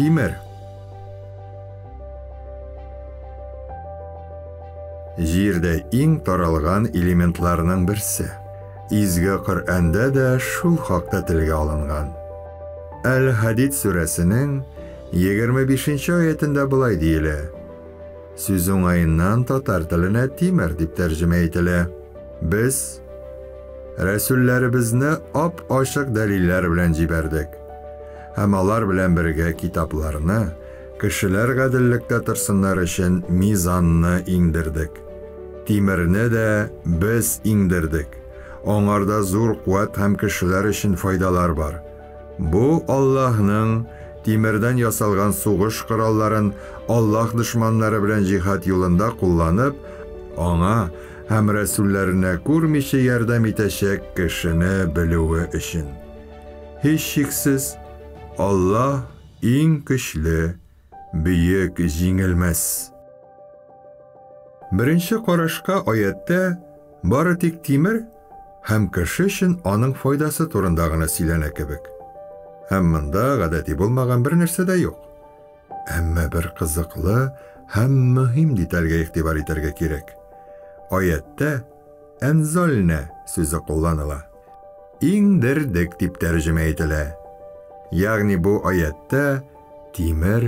Тимер. Җирдә иң таралган элементларның берсе. Изге Коръәндә дә шул хакта телгә алынган. Әл-Хадид сүрәсенең 25 нче аятендә болай диелә. Сүз уңаеннан татар теленә тимер дип тәрҗемә ителә. Без рәсүлләребезне ап-ачык дәлилләр белән җибәрдек. Һәм алар белән бергә китапларны, кешеләр гаделлектә торсыннар өчен мизанны иңдердек. Тимерне дә без иңдердек. Аңарда зур куәт һәм кешеләр өчен файдалар бар. Бу Аллаһның тимердән ясалган сугыш коралларын Аллаһ дошманнары белән җиһад юлында кулланып, аңа һәм рәсүлләренә күрмичә ярдәм итәчәк кешене белүе өчен. Һичшиксез, Аллаһ иң көчле, бөек, җиңелмәс. Беренче карашка аятьтә бары тик тимер һәм кеше өчен аның файдасы турында гына сөйләнә кебек. Һәм монда гадәти булмаган бер нәрсә дә юк. Әмма бер кызыклы һәм мөһим детальгә игътибар итәргә кирәк. Аятьтә әнзальнә сүзе кулланыла. Иңдердек дип тәрҗемә ителә. Ягъни бу аятьтә тимер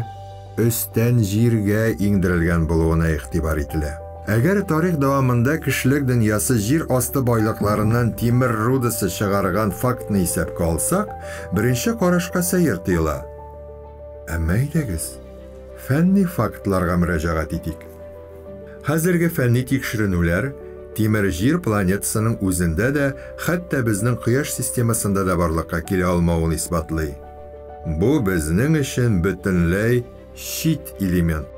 өстән җиргә иңдерелгән булуына игътибар ителә. Әгәр тарих дәвамында кешелек дөньясы җир асты байлыкларыннан тимер рудасы чыгарган фактны исәпкә алсак, беренче карашка сәер тоела. Әмма әйдәгез, фәнни фактларга мөрәҗәгать итик. Хәзерге фәнни тикшеренүләр тимер Җир планетасының үзендә дә, хәтта безнең Кояш системасында да барлыкка килә алмавын исбатлый. Бу безнең өчен бөтенләй чит элемент.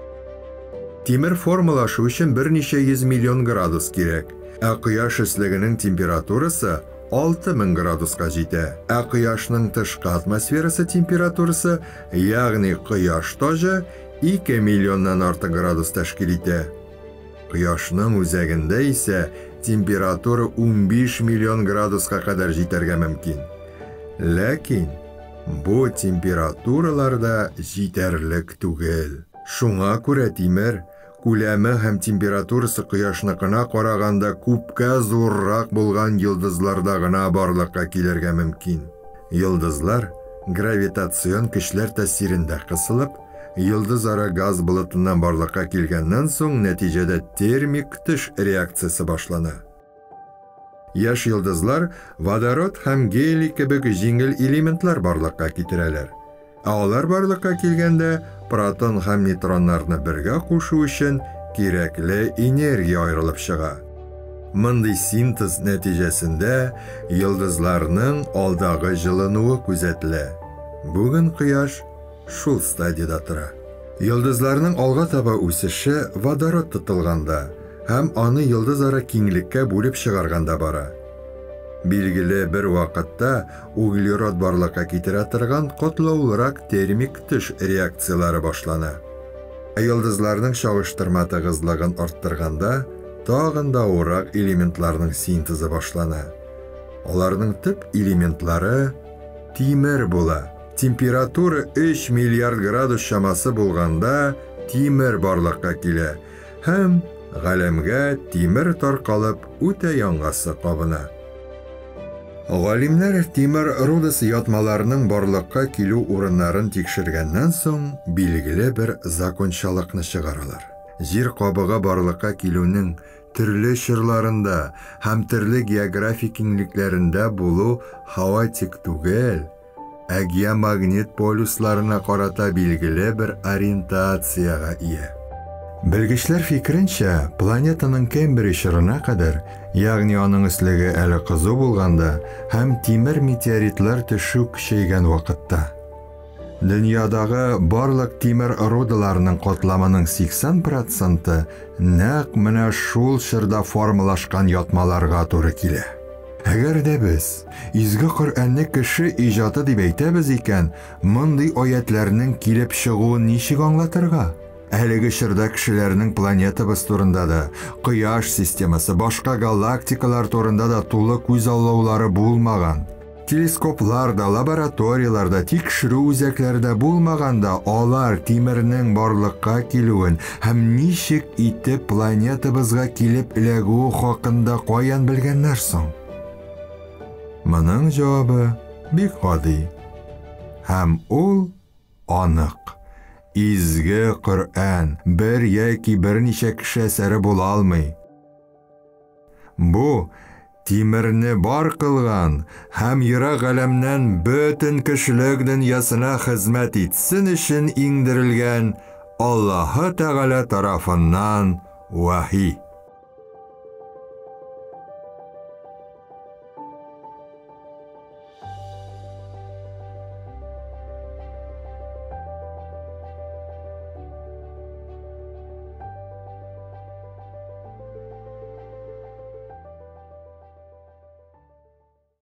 Тимер формалашу өчен берничә йөз миллион градус кирәк, ә Кояш өслегенең температурасы 6000 градуска җитә. Ә Кояшның тышкы атмосферасы температурасы, ягъни Кояш таҗы, 2 миллионнан артык градус тәшкил итә. Кояшның үзәгендә исә температура 15 миллион градуска кадәр җитәргә мөмкин. Ләкин бу температуралар да җитәрлек түгел. Шуңа күрә тимер күләме һәм температурасы кояшныкына караганда күпкә зуррак булган йолдызларда гына барлыкка килергә мөмкин. Йолдызлар гравитацион көчләр тәэсирендә кысылып, йолдызара газ болытыннан барлыкка килгәннән соң нәтиҗәдә термик төш реакциясе башлана. Яшь йолдызлар водород һәм гелий кебек җиңел элементлар барлыкка китерәләр. Ә алар барлыкка килгәндә протон һәм нейтроннарны бергә кушу өчен кирәкле энергия аерылып чыга. Мондый синтез нәтиҗәсендә йолдызларның алдагы җылынуы күзәтелә. Бүген Кояш шул стадиядә тора. Йолдызларның алга таба үсеше водород тотылганда һәм аны йолдызара киңлеккә бүлеп чыгарганда бара. Билгеле бер вакытта углерод барлыкка китерә торган катлаулырак термик төш реакцияләре башлана. Ә йолдызларның чагыштырма тыгызлыгын арттырганда тагын да авыррак элементларның синтезы башлана. Аларның төп элементлары тимер була. Температура 3 миллиард градус чамасы булганда тимер барлыкка килә һәм галәмгә тимер таркалып үтә янгасы кабына. Галимнәр тимер рудасы ятмаларының барлыкка килү урыннарын тикшергәннән соң билгеле бер закончалыкны чыгаралар. Җир кабыгы барлыкка килүнең төрле чорларында һәм төрле географик киңлекләрендә булу хаотик түгел, ә геомагнит полюсларына карата билгеле бер ориентациягә ия. Белгечләр фикеренчә, планетаның Кембридж чорына кадәр, ягъни аның өслеге әле кызу булганда һәм тимер метеоритлар төшү көчәйгән вакытта, дөньядагы барлык тимер рудаларының катламының 80% нәкъ менә шул чорда формалашкан ятмаларга туры килә. Әгәр дә без Изге Коръәнне кеше иҗаты дип әйтәбез икән, мондый аятларның килеп чыгуын ничек аңлатырга? Әлеге чорда кешеләрнең планетабыз турында да, Кояш системасы, башка галактикалар турында да тулы күзаллаулары булмаган. Телескоплар да, лабораторияләр дә, тикшерү үзәкләре дә булмаганда, алар тимернең барлыкка килүен һәм ничек итеп планетабызга килеп эләгүе хакында каян белгәннәр соң? Моның җавабы бик гади. Һәм ул анык. Изге Коръән бер яки берничә кеше әсәре була алмый. Бу тимерне бар кылган һәм ерак галәмнән бөтен кешелек дөньясына хезмәт итсен өчен иңдерелгән Аллаһы Тәгалә тарафыннан вәхи.